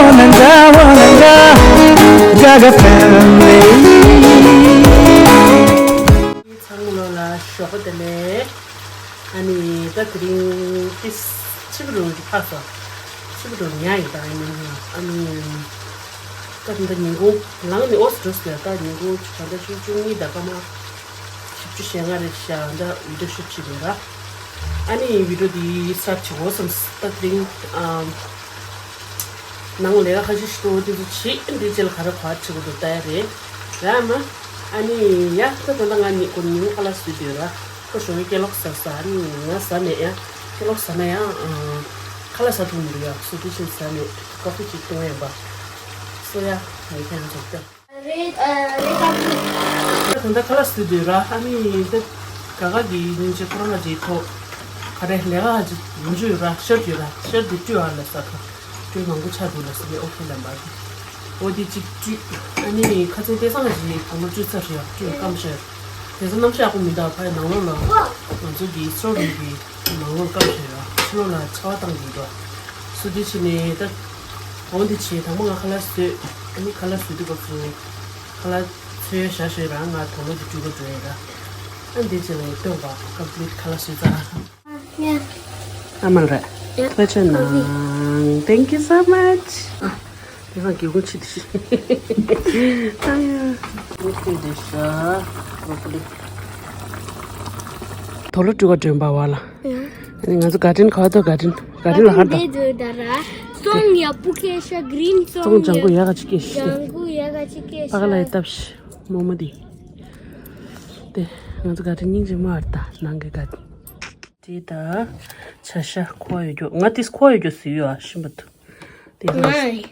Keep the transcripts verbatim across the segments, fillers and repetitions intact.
Wananga, wananga, Gaga family. ཚང་མ་ལ་ཞོགས་པ་བདེ་ལེགས། ཨ་ནི་ད་དེ་རིང་ཏིས་ཕྱི་པོ་རུ་འདི་ཕ་སོ། ཕྱི་པོ་རུ་ཉལ་ཡིན་ད་ཨ་ནི། ཨ་ནི་ད་ད་ཉིན་གུང་ལངས་ནས་ཨོ་སི་འགྲོ་ཟེར། ད་ཉིན་གུང་ཆུ་ཚོད་ད་བཅུ་གཉིས་ད་སྐར་མ་བཞི་བཅུ་ཞེ་ལྔ་རེད་ཤག་ད་བི་ཌིའོ་ཤུཊ་བྱེད་དགོས་ར། ཨ་ནི་བི་ཌིའོ་འདི་སི་ཊར་བྱེད་དགོས་བསམ། ད་དེ་རིང་ཨམ། ནང་ལས་ཀ་ཁ་ཤས་ཤིག་འདུག་དེ་ཚོ་བྱེད། འདི་རྗེས་ལ་ག་རེ་ག་བྱེད་དགོས་འདུག་ལྟ་ཡ་རེད་ར་མ། ཨ་ནི་ཡ་ད་ད་ལྟ་ང་ཉིན་གུང་ཉིན་གུང་ཁ་ལག་བཟོས་བསྡད་ཡོད་ར། ཁོ་ཞོགས་ཀས་སྐྱེ་ལོག་ཟ་ཟ། ཨ་ནི་ང་ཟ་ནས་ཡ་སྐྱེ་ལོག་ཟ་ན་ཡང་ཁ་ལག་ཟ་ཐུབ་མི་འདུག་ཡ། སོ་དེ་བཞིན་ཟ་ནས་ཀོ་ཕི་ཅིག་བཏུང་ཡ་ཡིན་པ། སོ་ཡ་ངས་ཁྱེད་རང་ཚོ་ལྟ། རེད། ཨ། རེད་ད། ད་ད་ལྟ་ཁ་ལག་བཟོས་བསྡད་ཡོད་ར། ཨ་ནི་ད་ག་ག་གི་སྙིང་རྗེ་ཁོ་རང་ལ་ཅིག་ཐོག་ག་རེ་ལས་ཀ་ཅིག་ཡོང་རྒྱུ་ཡོད་ར། ཤར་རྒྱུ་ཡོད་ར། ཤར་དེ་སྤྲོད་ཨ་ལ་ས་ཁ་སྤྲོད་མང་པོ་ཆགས་འདུག་ལ་ཟེར་ནས་ཨོ་ཁེ་ལབ་པ་རེད། ཨོ་དེ་ཅིག་སྤྲོད། ཨ་ནི་ཁ་ཚན་དེ་སང་ཞིག་དང་པོ་སྤྲོད་ཚར་རེད་ཡ། སྤྲོད་སྐམ་ཤར་དེ་ཚོ་གནམ་གཤིས་ཡག་པོ་མི་འདུག་ཕ་ཡི་ནང་ལོགས་ལ་ང་ཚོ་གི་སོ་རུ་གི་ནང་ལོགས་སྐམ་ཤར་ཡ། ཕྱི་ལོགས་ལ་ཚ་བ་བཏང་གི་འདུག་སོ་དེ་བྱས་ནས་ད། འོ་འདི་བྱས། དང་པོ་ང་ཁ་ལག་བཟོས། ཨ་ནི་ཁ་ལག་བཟོས་དུས་སྐབས་སུ་ཁ་ལག་ཚོས་བཞག་བཞག་རང་ང་དུག་ལོག་དེ་བཀྲུ་ག་འགྲོ་ཡ་ར། ཨ་འདི་བྱས་ནས་སྟོན་པ་ཀམ་པི་ལིཊ་ཁ་ལག་བཟོས་ཚར། ཨ་མ་རེད། ཐུགས་རྗེ་གནང་། Thank you so much. ཨ། དེ་སང་སྒེའུ་ཁུང་ཕྱེ་དེ་ཤི། ཨ་ཡ། ཨོ་ཁེ་དེ་ཤ། ཀམ་པི་ལིཊ། དུག་ལོག་བཀྲུ་ག་འགྲོ་ཡིན་པ་བ་ལ། ཨ་ནི་ང་ཚོ་གར་ཌེན་ག་བ་ཏོ་གར་ཌེན་གར་ཌེན་ལ་ཧར་ད། ཙོང་ཡ་པུ་ཁེ་ཤ་གྲིན་ཙོང་ཙོང་ལྗང་ཁུ་ཡ་ག་ཅིག་སྐྱེས་ཤི། ལྗང་ཁུ་ཡ་ག་ཅིག་སྐྱེས་ཤི། པ་ག་ལ་ཡི་སྟབས་ཤི་མོ་མོ་དེ། དེ་ང་ཚོ་གར་ཌེན་སྙིང་རྗེ་མོ་ཧར་ད་ནང་གི་གར་ཌེན། དེ་ད་ཆ་ཤ་ཁོ་ཡོད་རྒྱུ་ང་ཏིས་ཁོ་ཡོད་རྒྱུ་སུ་ཡོད་ཨ་ཤིན་པ་དུ། དེ་ང་།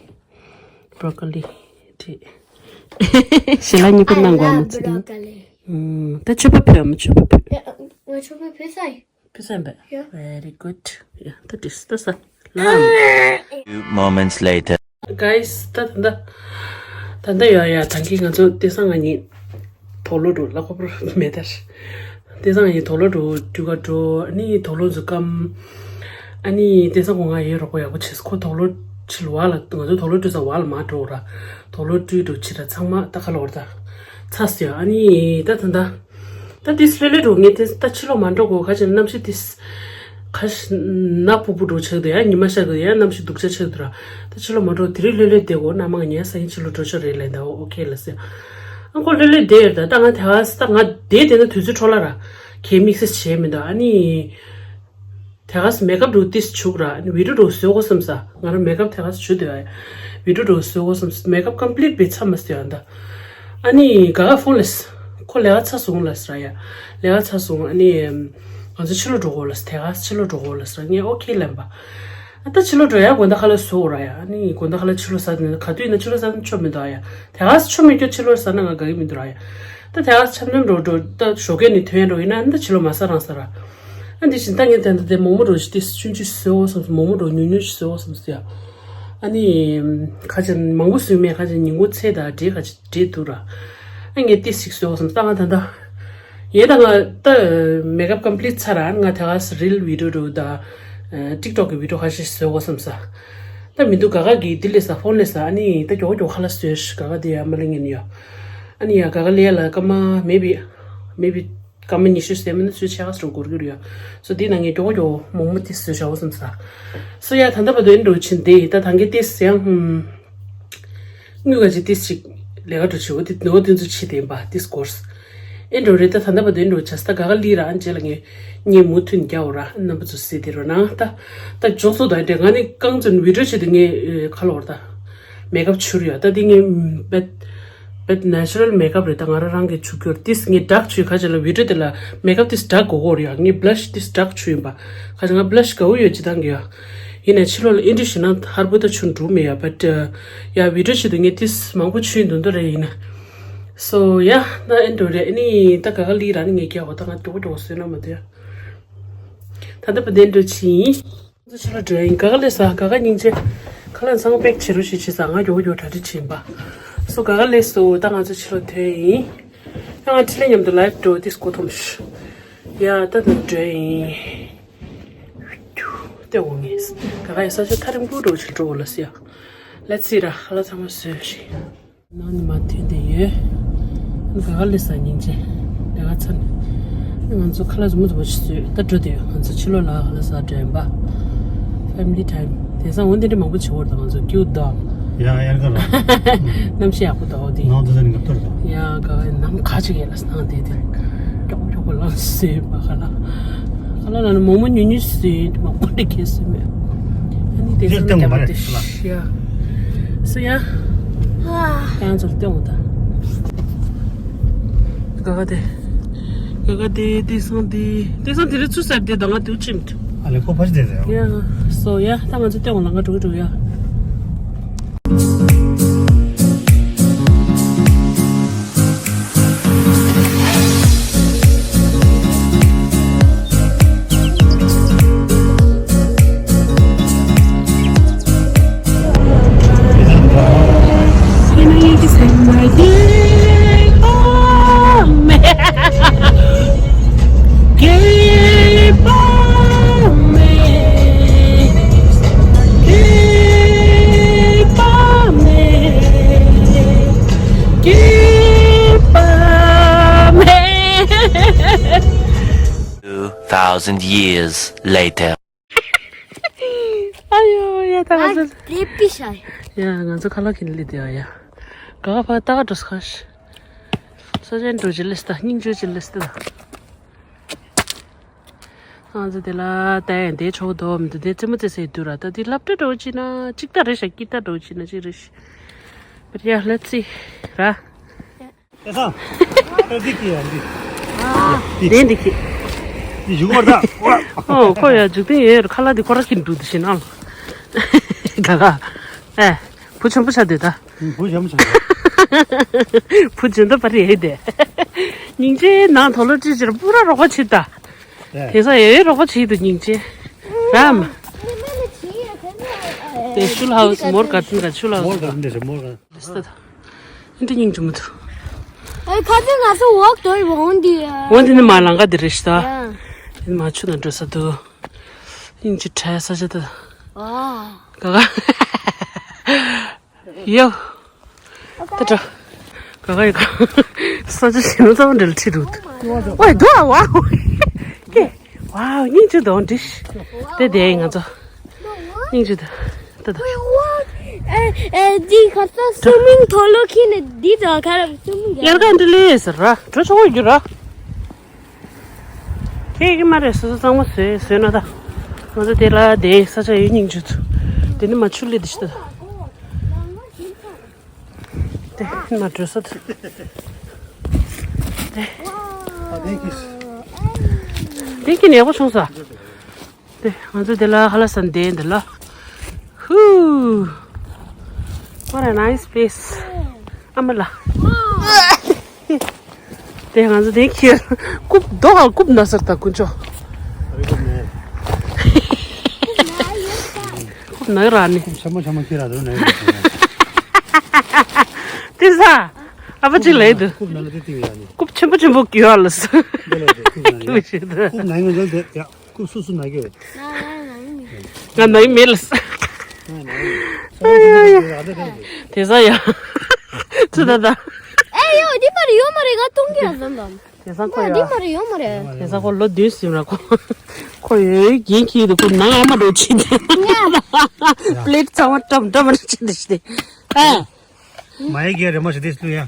བྷྲོ་ཀོ་ལི། དེ། ཞལ་ལག་གཉིས་པོ་གནང་དགོས་མ་ཚིག་ད་མཆོད་པ་ཕུལ་མ་མཆོད་པ་ཕུལ། ང་མཆོད་པ་ཕུལ་ས་ཡིན། ཕུལ་ས་ཡིན་པས། Very good. ཡ་ད་དྲིས་ད་ས། ལ། Few moments later. Guys, ད་ད་ད་ད་ད་ཡོད་ཡ། ད་གིན་ང་ཚོ་དེ་སང་ང་གཉིས་དུག་ལོག་འགྲོ་ལ་ཁོ་པར་མེད་ད། དེ་སང་ང་གཉིས་དུག་ལོག་འགྲོ་འགྲུལ་ག་འགྲོ། ཨ་ནི་དུག་ལོག་འཛུགས་སྐམ། ཨ་ནི་དེ་སང་ཁོ་ང་ཡེ་རོགས་པ་ཡག་པོ་བྱས། ཁོ་དུག་ལོག་ཕྱི་ལ་བ་ལ། ང་ཚོ་དུག་ལོག་བཀྲུས་ས་བ་ལ་མ་འགྲོ་ར། དུག་ལོག་བཀྲུས་འགྲོ་ཕྱི་ར་ཚང་མ་ད་ཁ་ལོར་ད་ཚ་སེ། ཨ་ནི་ད་ད་ད། ད་ཏིས་ལྷོད་ལྷོད་འགྲོ། ངས་ཏིས་ད་ཕྱི་ལོགས་མ་འགྲོ་གོ་ཁ་ཅིག་གནམ་གཤིས་ཏིས་ཁ་ཤས་ནག་ཕུབ་ཕུབ་འགྲོ་ཆགས་འདུག་ཡ། ཉི་མ་ཤར་འདུག་ཡ། གནམ་གཤིས་སྡུག་ཅག་ཆགས་འདུག་ར། ད་ཕྱི་ལོགས་མ་འགྲོ། དེ་རིང་ལྷོད་ལྷོད་བསྡད་གོ་ན་མ་ང་ཉལ་ས་ཡིན། ཕྱི་ལོགས་འགྲོ་ཆོག་རེད་ལབ་ད། ཨོ་ཁེ་ལ་ཟེར། ཨ་ཁོ་ལྷོད་ལྷོད་བསྡད་ཡོད་ད། ད་ང་དེ་ག་ས་ད་ང་བསྡད་བསྡད་ན་དུས་ཚོད་འཕྲོ་བརླག་ར། གས་དམིགས་བསལ་བྱས་མི་འདུག་ཨ་ནི། དེ་ག་ས་མེ་ཀབ་འགྲོ་ཏིས་བྱུག་ར། ཨ་ནི་བི་ཌིའོ་འགྲོ་བཟོ་གོ་བསམ་ས། ང་རང་མེ་ཀབ་དེ་ག་ས་བྱུག་འདོད་ཨ། བི་ཌིའོ་འགྲོ་བཟོ་གོ་བསམ་ས། མེ་ཀབ་ཀམ་པི་ལིཊ་བི་ཚ་མ་སྟེ་ཨ་ད། ཨ་ནི་ག་ག་ཕོན་ལས། ཁོ་ལས་ཀ་ཚར་སོང་ལ་ཟེར་ཡ། ལས་ཀ་ཚར་སོང་། ཨ་ནི་ང་ཚོ་ཕྱི་ལོགས་འགྲོ་གོ་ལ་ཟེར། དེ་ག་ས་ཕྱི་ལོགས་འགྲོ་གོ་ལ་ཟེར། ངས་ཨོ་ཁེ་ལབ་པ། ཨ་ད་ཕྱི་ལོགས་འགྲོ་ཡ་དགོང་དག་ཁ་ལག་བཟོ་འོ་ར་ཡ། ཨ་ནི་དགོང་དག་ཁ་ལག་ཕྱི་ལོགས་ཟ་ནས་ག་དུས་ཡིན་ན་ཕྱི་ལོགས་ཟ་ན་ཆོ་མི་འདུག་ཨ་ཡ། དེ་ག་ས་ཆོ་མེད་རྒྱུ་ཕྱི་ལོགས་ཟ་ན་ང་དགའ་གི་མི་འདུག་ར་ཡ། ད་དེ་ག་ས་འཆམ་འཆམ་འགྲོ་འགྲོ་ད་ཞོགས་ཀས་ནས་ཐོན་འགྲོ་ཡིན་ན་ཨ་ནི་ད་ཕྱི་ལོགས་མ་ཟ་རང་ཟ་ར། ཨ་འདི་བཞིན་ད་ངས་ད་ད་དེ་མོག་མོག་འགྲོ་ཞིག་དེ་ཆུང་ཆུང་ཞིག་བཟོ་འོ་བསམ་སོང་། མོག་མོག་འགྲོ་ཉུང་ཉུང་ཞིག་བཟོ་འོ་བསམ་སོང་ཡ། ཨ་ནི་ཁ་ཅིག་མང་པོ་བཟོས་མེད། ཁ་ཅིག་ཉིན་གུང་ཚེ་དང་འབྲེལ་ཁ་ཅིག་འབྲེལ་འདུག་ར། ཨ་ངས་ཏིས་ཞིག་བཟོས་འོ་བསམ་སོང་། ད་ང་ད་ད་ཡས་ད་ང་ད་མེ་ཀབ་ཀམ་པི་ལིཊ་ཚར་ར། ང་དེ་ག་ས་རིལ་བི་ཌིའོ་འགྲོ་ད་ཊིག་ཊོག་གི་བི་ཌིའོ་ཁ་ཤས་བཟོས་འོ་བསམ་སོང་། ད་མི་འདུག་ག་ག་གི་འདི་ལས་ས་ཕོན་ལས་ས། ཨ་ནི་ད་མགྱོགས་མགྱོགས་ཁ་ལག་བཟོས་ཤིག་ག་ག་འདི་ཡ་མ་ལེ་ངན་ཡ། ཨ་ནི་ཡ་ག་ག་ལས་ཡ་ལ་སྐར་མ་མེ་བི་མེ་བི་སྐར་མ་ཉི་ཤུ་ཟེར་མིན་ན་ཚོས་ཆེ་ཁ་སོ་འགོར་གྱི་རེད་ཡ། སོ་དེ་ནང་ངས་མགྱོགས་མགྱོགས་མོག་མོག་དེ་བཟོས་བཞག་འོ་བསམ་ས། སོ་ཡ་ད་ལྟ་བར་དུ་ཨེ་འགྲོ་ཕྱིན་དེ་ད་ད་གིན་དེ་ཟེར་ཡང་ཧུམ། དངུལ་ག་ཅིག་ཏིས་ཅིག་ལས་ཀ་འགྲོ་ཆེ་འོ་དེ་ནོ་དེ་ཚོ་ཕྱི་དེ་ཡིན་པ་དེ་སྐོར། ཨེ་འགྲོ་རེད། ད་ད་ལྟ་བར་དུ་ཨེ་འགྲོ་བྱས་ད་ག་ག་ལི་ར་ཨན་ཅེ་ལ་ངས་ངས་མུ་མཐུད་རྒྱག་འོ་ར་རྣམ་པ་ཚོ་གཟིགས་དེ་རོ་ན་ད་ད་མགྱོགས་སོ་ད་དེ་ང་ནི་རྐང་ཚོན་བི་ཌིའོ་བྱེད་དུ་ངས་ཁ་ལོ་བར་ད་མེ་ཀབ་བྱུར་ཡ། ད་དེ་ངས་བེད། བེད་ནེ་ཅུ་རལ་མེ་ཀབ་རེད། ད་ང་རང་རང་གིས་བྱུག་རྒྱུར་ཏིས་ངས་ཌག་བྱུག་ཁ་ཅིག་ལ་བི་ཌིའོ་དེ་ལ་མེ་ཀབ་ཏིས་ཌག་དགོས་གོ་རེད་ཡ། ངས་བྷ་ལ་ཤི་ཏིས་ཌག་བྱུག་ཡིན་པ། ཁ་ཅིག་ང་བྷ་ལ་ཤི་དགའ་བོ་ཡོད་ཅི་ད་གི་ཡ། ཡིན་ནའི་ཕྱི་ལོགས་ལ་ཨེ་འདྲ་ཞིག་ན་ཧར་པོ་ད་ཆུ་འགྲོ་མེད་ཡ། བེད་ཡ་བི་ཌིའོ་ཆེད་དུ་ངས་ཏིས་མང་པོ་བྱུག་འདུག་འདུག་རེད་ཡིན་ན། སོ་ཡ་ད་ཨེ་འགྲོ་རེད། ཨ་ནི་ད་ག་ག་ལི་ར་ནི་ངས་རྒྱག་འོ་ད་ང་མགྱོགས་མགྱོགས་བཟོས་ན་མ་དེ་ཡ། ད་ལྟ་བར་དུ་ཨེ་འགྲོ་ཕྱིན་ཡིན། ང་ཚོ་ཕྱི་ལོགས་འགྲོ་ཡིན། ག་ག་ལས་ས་ག་ག་སྙིང་རྗེ། ཁ་ལག་ཚང་པེག་བྱེད་རོགས་ཞེས་བྱས་ས་ང་མགྱོགས་མགྱོགས་གྲ་སྒྲིག་བྱེད་ཡིན་པ། སོ་ག་ག་ལས་སོ་ད་ང་ཚོ་ཕྱི་ལོགས་ཐོན་ཡིན། ཡང་ང་འཕྲིན་ལས་མཉམ་དུ་ལའིབ་འགྲོ་དེ་སྐོར་ཐོམ་ཤུ། ཡ་ད་ད་འགྲོ་ཡིན། ཏེ་འོ་ངེས། ག་ག་ཡ་ས་ཆ་ཐག་རིང་པོ་འགྲོ་ཕྱིར་འགྲོ་འོ་ལ་སི་ཡ། Let's see ར། ཁ་ལག་ཚང་མ་བཟོས་ཤིག་ནང་ནས་མར་ཐོན་བསྡད་ཡོད། ཨ་ནི་ག་ག་སླེབས་སོང་སྙིང་རྗེ། ལས་ཀ་ཚར་ནས། ཨ་ནི་ང་ཚོ་ཁ་ལག་རྫུན་མ་རྫུན་མ་ཞིག་བཟོས། ད་འགྲོ་བསྡད་ཡོད། ང་ཚོ་ཕྱི་ལོགས་ལ་ཁ་ལག་ཟ་འགྲོ་ཡིན་པ། Family time། དེང་སང་འོ་འདི་འདྲ་མང་པོ་བྱེད་འོར་དང་ང་ཚོ་སྐྱིད་པོ་འདུག་ཡ་ཡར་ག་ལ། གནམ་གཤིས་ཡག་པོ་འདུག་འོ་དེ། ནང་དུ་ཟ་ནི་ང་ལྟོས་དང་། ཡ་ག་ག་ནམ་ག་ཅིག་ཡིན་ལ་སྣང་དེ་དེ། མགྱོགས་མགྱོགས་པོ་ལངས་བཟོས་པ་ཁ་ལག་ཁ་ལག་ལ་ནི་མོག་མོག་ཉུང་ཉུང་བཟོས། མང་པོ་འདྲ་ཁྱེར་བཟོས་མེད། ཨ་ནི་དེང་སང་རྒྱབ་པ་དེ་ཤི་ལ། ཡ། སུ་ཡ། ཡང་ཚོར་སྟོན་འོང་ད། ག་ག་དེ། ག་ག་དེ་དེང་སང་དེ། དེང་སང་དེ་རིང་ཚུར་ཟེར་དེ་ད་ང་དེའུ་ཅིམ། ཨ་ལེ་ཁོ་ཕ་ཆི་དེ་རེད། ཡ། སོ་ཡ། ད་ང་ཚོ་སྟོན་འོང་ལ་ང་འགྲོ་གི་འགྲོ་ཡ། Two thousand years later. ཨ་ཡོ་ཡ་ད་ང་ཚོ། ཨ་ལེ་པི་ཤ། ཡ་ང་ཚོ་ཁ་ལག་ཁྱེར་ལི་དེ་ཡ་ཡ། ག་ག་ཕ་ད་ག་འགྲོ་ས་ཁ་ཤ། ས་ཆེན་འགྲོ་ཅི་ལེ་སྟ་སྙིང་རྗེ་ཅི་ལེ་སྟ། ང་ཚོ་དེ་ལ་ད་ཡང་དེ་ཆོག་དོ་མི་འདུག་དེ་རྩེད་མོ་རྩེ་སའི་དུས་ར། ད་དེ་སློབ་གྲྭ་འགྲོ་ཅི་ན་གཅིག་ད་རེད་ཤག་སྐྱིད་ད་འགྲོ་ཅི་ན་གཅིག་རེད་ཤག But yeah, let's see ར། ཨེ་ས། ཨེ་འདི་ཁྱེར་ཡ་འདི། ཨ། དེ་འདི་ཁྱེར། འདི་ཞུ་གོ་ད། ཨོ་ཁོ་ཡ་འཇུག་བསྟན་ཡོད་ར། ཁ་ལག་འདི་ཁོ་ར་ཁྱེར་འདུག་འདི་ཞེ་ན་ལ། ག་ག་ཨེ། བུ་ཆེན་པོ་ཆགས་འདུག་ད། བུ་ཆེན་པོ་ཆགས། བུ་ཆེན་པོ་པ་རེད་དེ། སྙིང་རྗེ་ནང་དོ་ལོ་ཀྲི་ཅིར་པུ་ར་རོགས་པ་བྱེད་ད། དེ་ས་ཡོད་རོགས་པ་བྱེད་འདུག་སྙིང་རྗེ། རམ། དེ་ཤུལ་ཧའུ་སི་མོར་ག་ཏིན་ག་ཤུལ་ཧའུ་སི། མོར་ག་ཏིན་ག་མོར་ག་ལེ་སི་ད། ཨིན་དྲི་སྙིང་རྗེ་མོ་དུ། ཨེ་ཁ་ཚོན་ང་ཚོ་འོག་ཏུ་འོང་དི། འོང་དི་ནི་མ་ལང་ག་དི་རེ་ཤི་ད། ཡ། དི་ནི་མ་ཆུ་ན་འགྲོ་ས་དུ། སྙིང་རྗེ་བྲལ་ས་ཆ་ད། ཨ། ག་ག་ཡོ། ད་དྲ། ག་ག་ཡོ་ག་ས་ཆ་ཞིག་ན་ཚང་འདྲེལ་ཁྲི་རུ། ཝའི་དུ་ཨ་ཝའོ། ཀེ། ཝའོ་སྙིང་རྗེ་དོན་འདྲི། དེ་དེ་ང་ཚོ། སྙིང་རྗེ་དོན། ད་ད། ཨེ་ཨེ་འདི་ཁ་ས་སུ་མིང་ཐོ་ལོ་ཁི་ནི་འདི་དང་ཁ་ར་སུ་མིང་ཡར་ག་འདི་ལས་ཟེར་ར་འགྲོ་ཆོག་གི་ར། ཁྱེད་ཀྱི་མ་རེད་སོ་སོ་གཙང་མ་བཟོས་བཟོས་ན་ད། ང་ཚོ་དེ་ལ་དེ་ས་ཆ་ཡོད་སྙིང་རྗེ་དོན། དེ་ནི་མ་ཆུ་ལི་འདི་ཤི་ད། དེ་མ་འགྲོ་ས་དེ། དེ་ཁྱི་ནས་ཡག་པོ་བྱུང་ས། དེ་ང་ཚོ་དེ་ལ་ཧ་ལ་སན་དེ་འདི་ལ། ཧུ། What a nice place. ཨ་མ་ལ། དེ་ང་ཚོ་དེ་ཁྱེར། རྐུབ་རྡོ་ག་རྐུབ་ན་སར་ད་དཀོན་མཆོག་རྐུབ་ན་ར་ནི། ཆ་མོ་ཆ་མོ་ཁྱེར་ར་དོ་ནི། དེ་ས། ཨ་ཕ་ཅིག་ལས་དུ། རྐུབ་ན་ལ་དེ་ཏིང་ཡ་ནི། རྐུབ་ཆེན་པོ་ཆེན་པོ་གྱོ་ལ་ས། དེ་ལ་དེ་རྐུབ་ན་ཡ། རྐུབ་ན་ཡ་ང་ཚོ་དེ་ཡ། རྐུབ་སུ་སུ་ན་གྱོ། ང་ན་ཡི་མེད་ལ་ས། ང་ན་ཡི་མེད་ལ་ས། དེ་ས་ཡ། ཚུ་ད་ད། ཨེ་ཡོ་འདི་མ་རེད་ཡོ་མ་རེད་ང་གཏོང་གི་ཡ་བཟོ་འདམ། དེང་སང་ཁོ་ཡ། འདི་མ་རེད་ཡོང་མ་རེད། དེང་སང་ཁོ་ལོ་བདུན་ཟིན་ར་ཁོ། ཁོ་ཡོད་རྒན་ཁྱི་དུ་ཁོ་ནང་ཨ་མ་འགྲོ་ཆེ་དེ། པླེ་ཊི་ཚང་མ་ཀྲམ་ཀྲམ་ར་ཆེ་དེ་ཤི་དེ། ཨ། མ་ཡི་གེ་རེ་མ་ཤི་དེ་སླུ་ཡ།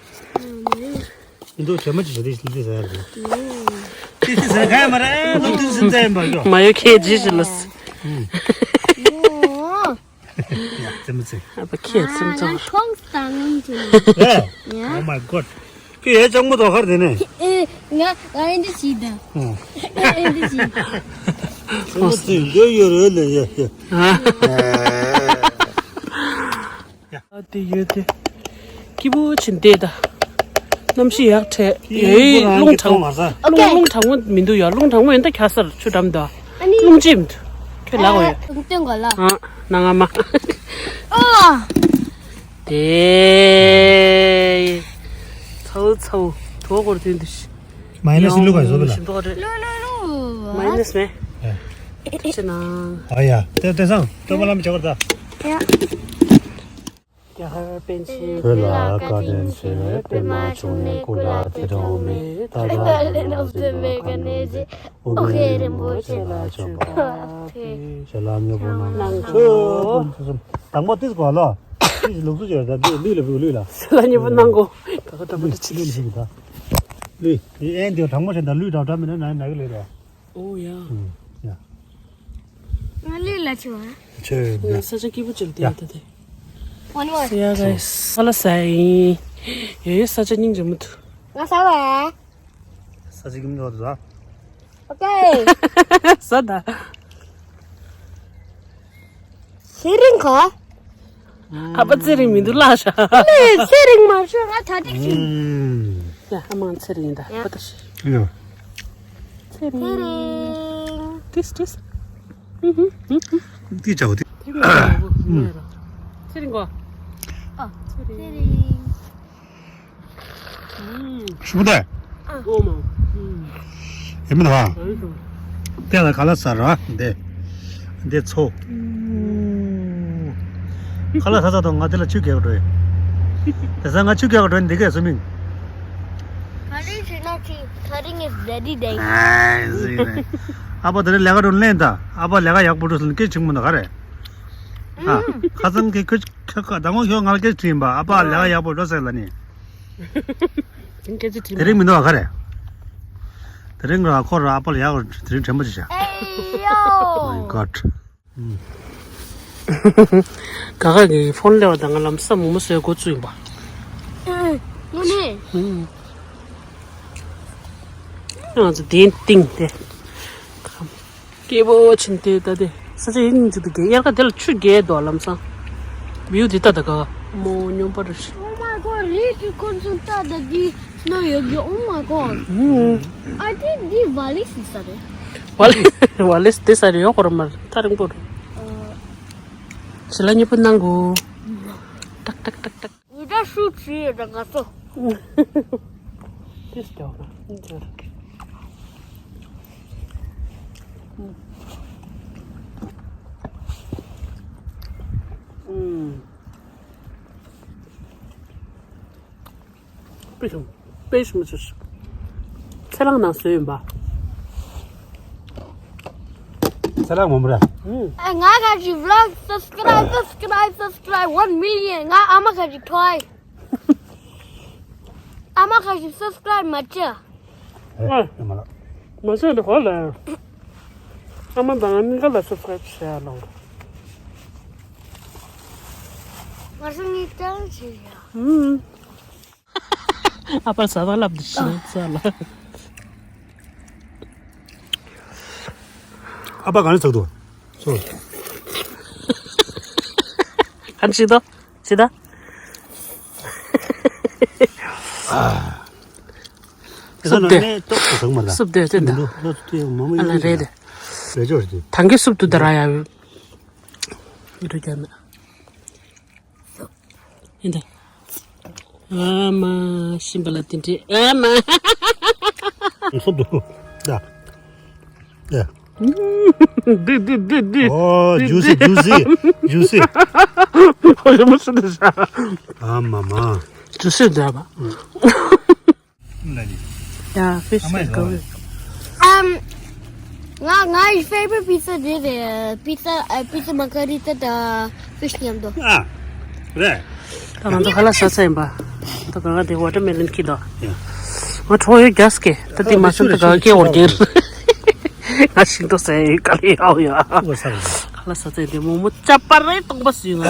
ཨིན་དུ་བྱེ་མ་ཅི་ཤི་དེ་སླུ་དེ་ཟ་ཡ་རེད། དེ་དེ་ཟ་ག་ཡ་མ་རེད་ལོ་བདུན་ཟིན་ཙམ་ཡིན་པ་ཡོ། མ་ཡོ་ཁྱེད་ཅི་ཤི་ལ་སི། ཡ་ཙེ་མ་ཙེ། ཨ་ཕ་ཁྱེད་ཙེ་མ་ཙེ། ཨ་ཁོང་སྟངས་ཡིན་ཀྱི། ཨེ། Oh my god. ཁྱེད་ཡའི་ལྕགས་མོ་དོ་ཁར་དེ་ནས། ཨེ། ང་ང་ཨེ་འདི་བྱིས་ད། ཨེ་འདི་བྱིས། ཙེ་མ་ཙེ་འདི་ཡོད་རེད་ལ་ཡ་ཡ། ཨ། ཨ་དེ་ཡོད་དེ། སྐྱིད་པོ་ཆེན་དེ་ད། གནམ་གཤིས་ཡག་འཕྲད། ཡའི་རླུང་གྲང་མོ། རླུང་རླུང་གྲང་མོ་མི་འདུག་ཡ་རླུང་གྲང་མོ་ཡོད་ད་ཁྱ་སར་ཆུ་འགྲམ་ད། ཨ་ནི། རླུང་ཅིམ། ཁྱོད་ལག་འོ་ཡ། ཨ་སྟོན་ག་ལ། ཨ་ན་ང་མ། ཨ། དེ། ཚའུ་ཚའུ། དོ་གོར་དུས་འདི་ཤི། མ་ཡི་ནས་སི་ལུ་ག་ཡོད་ལ། ལུ་ལུ་ལུ། མ་ཡི་ནས་མེ། ཨ། ཅི་ན། ཨ་ཡ། དེ་དེ་སང་སྟོན་པ་ལམ་བྱ་བར་ད། ཡ། རྒྱ་གར་པཎ་ཆེན་བོད་ལ་བཀའ་དྲིན་ཆེ། པདྨ་འབྱུང་གནས་སྐུ་ལ་དད་འོང་མེད། ད་ལྟ་ལས་རྣམས་སྟོན་པའི་གལ་གནད་ཆེ། ཨོ་རྒྱན་རིན་པོ་ཆེ་ལ་མཆོད་པ་ཕུལ། ཞལ་ལག་མཉེས་པོ་གནང་། དང་པོ་ཏིས་གོ་ལོ། ཏིས་ལུགས་སུ་བྱས་ད་ཏིས་ལུས་ལ་ཕུལ་ལུས་ལ། ཞལ་ལག་མཉེས་པོ་གནང་གོ། ད་ག་ད་མ་ད་ཕྱི་ལུས་ལ་ཕུལ་ད། ལུས་ཨེ་འདི་དྲང་མོ་བྱས་ད་ལུས་འདྲ་འདྲ་མིན་ན་ན་གི་ལུས་རེད། ཨོ་ཡ། ཡ། ང་ལུས་ལ་ཆུ་བ། ཆུ་ཡ། ང་ས་ཆ་སྐྱིད་པོ་ཅིག་ལ་བསྡད་ཡོད་ད་དེ། ཡ་ག་ས་ལ་ས་ཡིན། ཡོད་ཡོད་ས་ཆ་སྙིང་རྗེ་མོ་འདུག་ང་ས་བ། ས་ཆ་སྐྱིད་མོ་འདུག་ཨོ་ཀེ། ས་ད། ཚེ་རིང་ག་ཨ་ཕ་ཚེ་རིང་མི་འདུག་ལགས་ཤག་ཚེ་རིང་མ་ཤོད་ང་ད་ཏིག་ཅིག་ཡ་ཨ་མ་ཚེ་རིང་ད་ཡ་ཨ་ད་ཤི། ཡ། ཚེ་རིང་། ཏིས་ཏིས། ཏིས་ཅའོ་ཏིས། ཚེ་རིང་གོ། ཨ་ཚེ་རིང་། ཞུ་དེ། ཨོ་མ། ཡིན་མིན་ཧ། དེ་ལ་ག་ལ་ཟ་ར་འདི། འདི་ཚོ། ག་ལ་ཟ་ཟ་དང་ང་དེ་ལ་ཆུ་རྒྱག་འགྲོ་ཡི། དེ་ས་ང་ཆུ་རྒྱག་འགྲོ་ཡི་འདི་གས་སུ་མིན། ག་ལེ་ཞུ་ན་ཆི་ད་རིང་is daddy day། ཨ་ཟིག་རེད། ཨ་ཕ་དེ་རིང་ལས་ཀ་འགྲོ་ལེན་ད། ཨ་ཕ་ལས་ཀ་ཡག་པོ་འགྲོ་སོང་སྐད་ཆིག་མོ་ན་ག་རེད། ཨ། ཁ་སང་གི་ཁྱོད་ཁྱོད་ཁ་དང་པོ་ཁྱོད་ང་ལ་སྐད་ཆ་དྲིས་ཡིན་པ། ཨ་ཕ་ལས་ཀ་ཡག་པོ་འགྲོ་ཟེར་ལ་ནི། དེ་སྐད་ཆ་དྲིས་དེ་རིང་མི་འདུག་ག་རེད། དེ་རིང་ར་ཁོ་ར་ཨ་ཕ་ལ་ཡག་དེ་རིང་དྲན་པ་ཅི་བྱ། ཨེ་ཡོ། My God། ག་ག་གི་ཕོན་སླེབས་པ་དང་ང་ལམ་སང་མོག་མོག་བཟོས་འགོ་བཙུགས་ཡིན་པ། ཨ། དངོས་གནས། ང་ཚོ་དེ་སྟེང་དེ། སྐྱིད་པོ་ཕྱིན་ཏེ་ད་དེ་ས་ཆ་ཡིན་གཅིག་ཏུ་རྒྱས། དབྱར་ཁ་དེ་ལ་ཆུ་རྒྱས་འདུག་ལམ་སང་། བིའུ་འདི་ལྟ་ད་ག་མོ་སྙོམས་པ་རེད། Oh my God, རི་ཁྲོད་ཁོ་ཚོ་ལྟ་ད་འདི་ནང་ཡོད་རྒྱུ། Oh my God. I think འདི་ཝ་ལི་སི་ས་རེད། ཝ་ལི་ཝ་ལི་སི་དེ་ས་རེད། ཡོད་ཁོ་ར་མ་རེད། ཐག་རིང་པོ་རེད། ཞལ་ལག་མཉེས་པོ་གནང་གོ། ཏག་ཏག་ཏག་ཏག་ཡི་དྭགས་ཤུགས་ཆེ་ཡོད་ད་ང་ཚོ། ཏིས་ཀྱང་ན་འཇར། པེ་ཤུ་པེ་ཤུ་མི་ཆུ་ཚེ་རང་ནང་བཟོས་ཡིན་པ། ཚེ་རང་མོ་མོ་ར། ཨ། ང་ག་ཅི་vlog subscribe subscribe subscribe one million ང་ཨ་མ་ག་ཅི་ཐོས། ཨ་མ་ག་ཅི་subscribe མ་བྱེད། ཨེ། ཨ་མ་ལགས། མ་བྱེད་འདི་ཧོ་ལ། ཨ་མ་དང་གཉིས་ཀ་ལ་subscribe བྱེད་ལོ། ང་ཚོ་གཉིས་ཀ་བྱེད་ཡ། ཨ་ཕར་ཟ་བ་ལབ་འདི་ཤི་ན་ཚ་ལ། ཨ་ཕ་ག་ནས་ཚགས་འདུག་སོ། ག་ནས་ཤི་དོ་ཤི་ད། སུབ་དེ། སུབ་དེ་དེ་འདུག་ལོ་ཚོད་མ་ཨ་ལ་རེད་དེ། རེད་ཅོ་རེད། ཐང་གི་སུབ་ཏུ་དར་ཡ་ཡོད། ཡོད་རྒྱ་མེད། ཡིན་ད། ཨ་མ། ཤིན་པ་ལ་དེ་འདྲས་ཨ་མ། སོབ་འདུག་ད། ད། འདི་འདི་འདི་འདི། ཨོ། ཇུ་སི་ཇུ་སི་ཇུ་སི། ཨོ་ཡོད་མ་སུ་འདི་ཤ། ཨ་མ་མ། ཇུ་སི་འདི་ཨ་མ། Yeah, fish is good. Um, my, my favorite pizza is uh, pizza, uh, pizza margherita, the fish nyamdo. ཨ། རེད། ད་ང་ཚོ་ཁ་ལག་ཟ་ས་ཡིན་པ། ད་ག་ག་དེ་ཝ་ཊར་མེ་ལོན་ཁྱེར་དོ། ཡ། ང་གྲོ་ཡོད་རྒྱགས་ཀྱི། ད་དེ་མ་སོང་ད་ག་ག་སྐྱེ་བར་རྒྱལ། ང་ཤིང་ཏོག་ཟ་ཡི་ག་ལེ་ཡའོ་ཡ། ཁ་ལག་ཟ་ས་ཡིན། དེ་མོག་མོག་ཅ་པ་རེ་སྟོང་པ་ཟོས་ང་། ཡ་ན་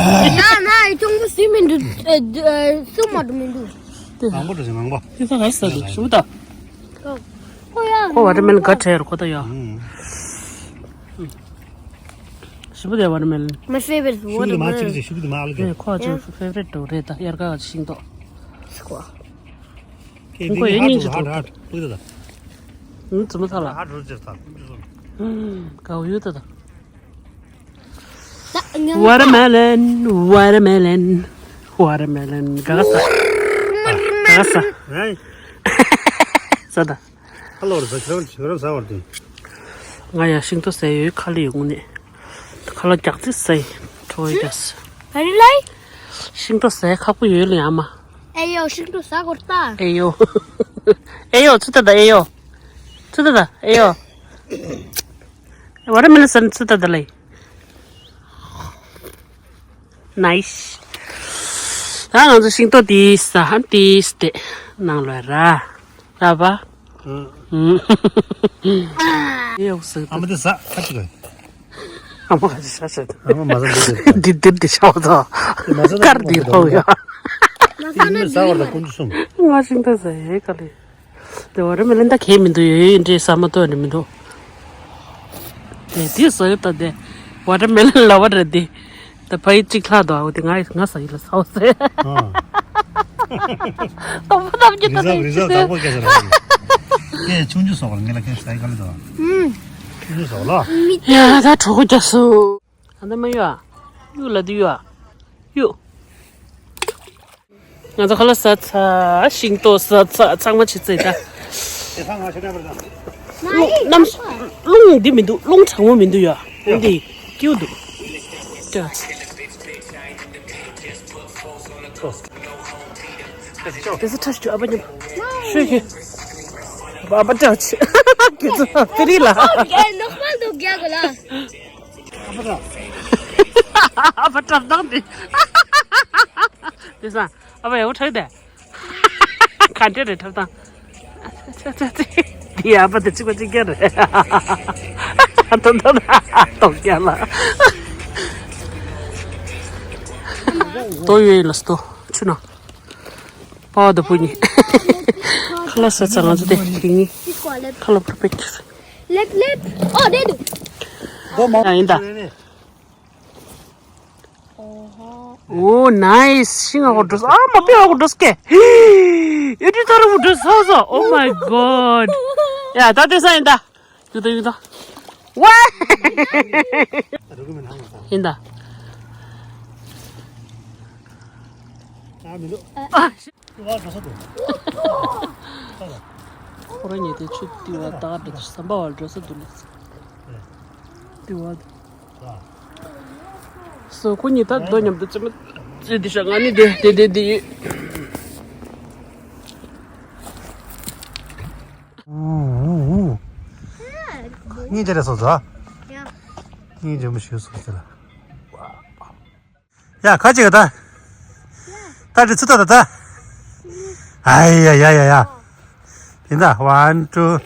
ཡི་སྟོང་པ་ཟོས་མི་འདུག་ཨ། ཨ། སུ་མ་འདུག་མི་འདུག་དེ་མང་པོ་འགྲོ་ཟིན་མང་པོ། དེ་ཚོ་ག་རེ་ཟ་འདུག་ཞུ་ད། ཁོ་ཡ། ཁོ་ཝ་ཊར་མེ་ལོན་དགའ་བྲལ་ཁོ་ད་ཡ། ཞི་བུ་དེ་ཝ་ཊར་མེ་ལོན། My favorite is ཤུགས་དེ་མ་watermelon. ཅིག་ཅིག་ཤུགས་དེ་མ་ཨ་ལ་ཨེ། ཁོ་ཅིག་ཧྥེ་ཝ་རི་ཊི་འགྲོ་རེད་ད། དབྱར་ཁ་ཤིང་ཏོག་སྐོ། ཁོ་ཡ་སྙིང་རྗེ་འདུག་ཧ་ཧ་ཧ་ཧ། ཧུ་ད་ད། ཨུམ། ཙི་མ་ཚ་ལ། ཧ་ཧ་ཧ་ཧ། གའུ་ཡུ་ད་ད། Watermelon, watermelon, watermelon. ག་ག་ས། ག་ག་ས། ཨེ། ས་ད། ཁ་ལོ་ར་ས་ཁྱོད་ཁྱོད་རང་ཟ་བར་དུ། ང་ཡ་ཤིང་ཏོག་ཟ་ཡོད་ཁ་ལི་ཡོང་ནས། ཁ་ལ་རྒྱག་ཙི་ཟ་ཡི། ཁྲོ་བོའི་རྒྱག་ས། Very like. ཤིང་ཏོག་ཟས་ཁག་པོ་ཡོད་ལ་ཡང་མ། ཨེ་ཡོ་ཤིང་ཏོག་ཟ་གོ་ད། ཨེ་ཡོ། ཨེ་ཡོ་ཚུ་ད་ད་ཨེ་ཡོ། ཚུ་ད་ད་ཨེ་ཡོ། ཝ་ཊར་མེ་ལོན་ཟ་ན་ཚུ་ད་ད་ལེ། ནའིས། ད་ང་ཚོ་ཤིང་ཏོག་དེ་ཟ་ཧ་དེ་སྟེ་ནང་ལོ་ར། ར་བ། ཨེ་ཡོ་ཟ་ད། ཨ་མ་དེ་ཟ་ཁ་ཅིག་ག་ཨ་མ་ཁ་ཅིག་ཤ་ཤ་དང་། ཨ་མ་མ་ཟ་འདི་འདི། འདི་འདིར་འདི་ཤ་བ་དང་། དཀར་འདི་ལྷོ་ཡ། དེ་ཡིན་ན་ཟ་བར་དང་ཀུན་ཏུ་གསུམ། ང་ཤིང་ཏོག་ཟ་ཡས་ག་ལེ། དེ་ཝ་ཊར་མེ་ལོན་ད་གས་མི་འདུག་ཡོད་ཡོད་འདྲེ་ཟ་མ་ཏོག་ནི་མི་འདུག་དེ་དེ་ཟ་ཡོད་ད་དེ། ཝ་ཊར་མེ་ལོན་ལ་བ་ར་དེ། ད་ཕ་ཡི་གཅིག་ལྷག་འདུག་ཨ་དེ་ང་ང་ཟ་ཡི་ལ་ཟ་བ་ཟེར། ཨ། དང་པོ་ཐམས་ཅད་ད་རི་ཟབ་དེ་རི་ཟབ་དང་པོ་སྐད་ཆ་ར་བ་ཡི། ཁྱེད་ཆུང་ཆུང་སོགས་ལ་ངེད་ལ་ཁྱེད་ཟ་ཡི་ག་ལེ་འདུག་ཨུམ། ཆུང་ཆུང་སོགས་ལ། ཡ་ད་གྲོགས་པོ་རྒྱ་སུ། ཨ་ད་མ་ཡོ། གཡུག་ལ་དུ་ཡོ། གཡུག་ང་ཚོ་ཁ་ལག་ཟ་ཚར། ཤིང་ཏོག་ཟ་ཚར། ཚང་མ་ཕྱི་ཚེ་ད། རླུང་གནམ་རླུང་འདི་མི་འདུག་རླུང་གྲང་མོ་མི་འདུག་ཡ། འདི་སྐྱིད་འདུག་དེ་ཚོ་ཁྲ་ཞིག་ཨ་ཕ་མཉམ་ཤོད་ཤོད། ཨ་ཕ་ཁྲ་ཆུ་ཁྱེད་ཚོ་ཕི་རི་ལ། ཨ་ཕ་ཁྲ་བཏང་དེ། དེ་སང་ཨ་ཕ་ཡག་པོ་ཁྲག་དེ། ག་འདྲ་རེད་འཁྲབ་སྟངས། ཅ་ཅ་ཅ། འདི་ཡག་པ་དེ་གཅིག་པ་གཅིག་རྐྱང་རེད། ཏོག་ཏོག་ཏོག་རྐྱང་ལ། ཏོ་ཡོད་ལ་སྟོ་ཆུ་ན། པ་བ་དང་བུ་གཉིས། ཁ་ལག་ཟ་ཚར་ང་ཚོ་དེ་དེ་གཉིས། ཁ་ལག་པར་ཕེག་ལེབ་ལེབ། ཨོ་དེ་འདུག་ཡིན་ད། ཨོ་ནའིས། ཤིང་ཨ་ཁུ་འགྲོ་ས། ཨ་མ་པེ་ཨ་ཁུ་འགྲོ་ས་ཀེ། ཨེ་འདྲ་ད་རུ་འགྲོ་ས་ས། Oh my god. ཡ་ད་དེ་ས་ཡིན་ད། ཡུ་ད་ཡུ་ད། ཝེ། ཡིན་ད། ཁོ་རང་ཉིད་དེ་ཆུ་ཏི་བ་ད་འགྲོ་ས་ཟམ་པ་བ་འགྲོ་ས་འདུག་ལ། ཏི་བ། སོ་ཁོ་གཉིས་ད་རྡོ་མཉམ་དུ་བཙེམ་བཙེ་དེ་ཤ་ང་ནི་དེ་དེ་དེ་དེ་ཡོད། གཉིས་དེ་རེ་སོ་ཟ། གཉིས་འཇམ་པོ་ཞིག་སོ་ཟ་ལ། ཡ་ཁ་ཅིག་ད། ད་དེ་ཚུ་ད་ད་ད། ཨ་ཡ་ཡ་ཡ་ཡ། དེ་ད་one two།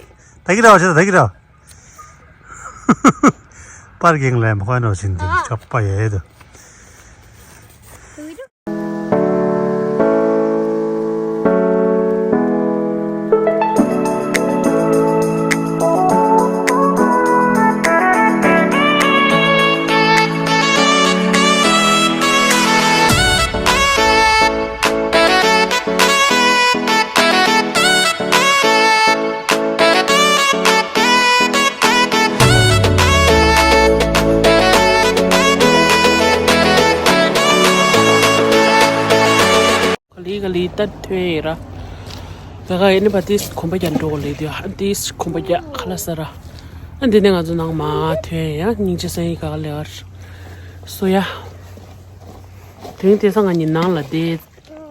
ད་གི་ར་བ་ཆེ་ད་གི་ར། པར་གིང་ལ་མ་ཁོ་ནོ་ཞིན་དེ་ཆོག་པ་ཡོད་དོ། ག་ལི་ག་ལི་ད་ཐོན་ཡིན་ར། ད་ག་ཡིན་ནི་བ་ཏིས་གོམ་པ་རྒྱག་འགྲོ་ག་ལི་དུ་ཨ་ཏིས་གོམ་པ་རྒྱག་ཁ་ལ་ས་ར། ཨ་འདི་ནས་ང་ཚོ་ནང་མ་ཐོན་ཡ་སྙིང་རྗེ་སེང་ཡི་ག་ལེ་བར། སོ་ཡ། དེང་དེ་སང་ང་གཉིས་ནང་ལ་བསྡད།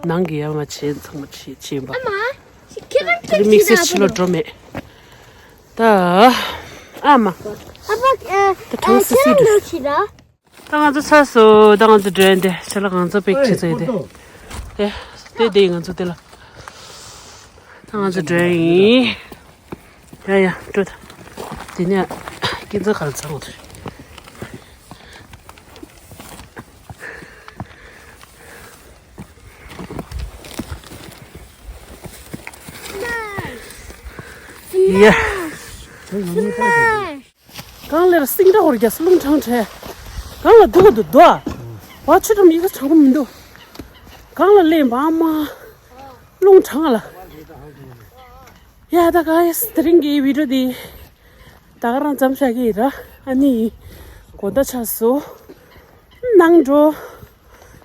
ནང་གི་ཡ་མ་བྱེད་ཚང་མ་བྱེད་བྱེད་པ། ཨ་མ། ཤི་ཁྱེད་རང་ད་དེ་མིག་སེར་ཕྱི་ལོ་འགྲོ་མེད། ད། ཨ་མ། ཨ་མ། ད་གྲང་སི་སི་འགྲོ། ད་ང་ཚོ་ཚར་སོང་། ད་ང་ཚོ་འགྲོ་ཡིན་ཏེ་ཕྱི་ལ་ང་ཚོ་པེག་བྱེད་ཚར་ཡིན་ཏེ། དེ་དེ་དེ་ང་ཚོ་དེ་ལ། ད་ང་ཚོ་འགྲོ་ཡིན། ཡ་ཡ་འགྲོ་ད། དེ་ནས་ཀིན་ཙི་ག་ལ་ཚང་བ་དེ་རེད། ཡ། གང་ལེར་སིང་འདྲ་བོར་རྒྱ་སི་རླུང་དྲངས་བྲལ། གང་ལ་འདུག་ག་འདུག་དོ། བ་ཆུ་ཁྲོམ་ཡི་ག་དྲང་པོ་མི་འདུག་གང་ལ་ལེན་བ་མ། རླུང་དྲངས་ལ། ཡ་ད་ག་ཡ་དེ་རིང་གི་བི་ཌིའོ་འདི། ད་ག་རང་ཙམ་བཞག་གི་ཡིན་ར། ཨ་ནི། དགོང་དག་ཆགས་སོང་། ནང་འགྲོ།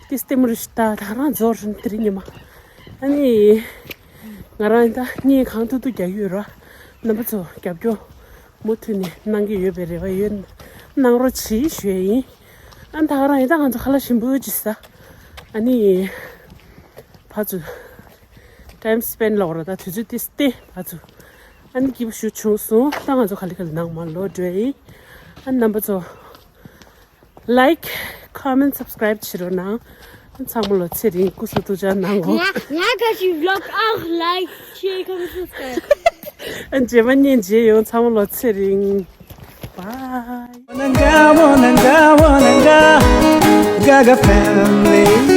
ཏིས་ཏེ་མུ་རི་ཤི་ཏ་ད་རང་ཛོར་རིན་ཏི་རི་ཉི་མ། ཨ་ནི། ང་རང་ད་གཉིད་གང་ཐུབ་ཐུབ་རྒྱག་ཡོད་ར། རྣམ་པ་ཚོ་རྒྱབ་སྐྱོར་མུ་མཐུད་ནས་གནང་གི་ཡོད་པའི་རེ་བ་ཡོད། གནང་རོགས་གྱིས་ཞུ་ཡ་ཡིན། ཨ་ད་ག་རང་ཡིན་ད་ང་ཚོ་ཁ་ལག་ཞིམ་པོ་ཅིག་ཟ། ཨ་ནི་ཕར་ཚུར་time spend་ལོག་ར་ད་དུས་ཚོད་ཏིས་ཏེ་ཕར་ཚུར་ཨ་ནི་སྐྱིད་པོ་ཞུ་བྱུང་སོང་། ད་ང་ཚོ་ག་ལེ་ག་ལེ་ནང་མ་ལོག་འགྲོ་ཡིན། ཨ་ནི་རྣམ་པ་ཚོ་like, comment, subscribe་བྱེད་རོགས་གནང་། ཚང་མ་ལོ་ཚེ་རིང་སྐུ་གཟུགས་ཐུགས་ཅག་གནང་གོ། ང་ང་ག་ཞིག་vlog་ཨག like, share, comment, subscribe. ཨ་རྗེས་མ་བརྙན་རྗེས་ཡོང་། ཚང་མ་ལོ་ཚེ་རིང་། Bye. Wananga, wananga, wananga, Gaga family.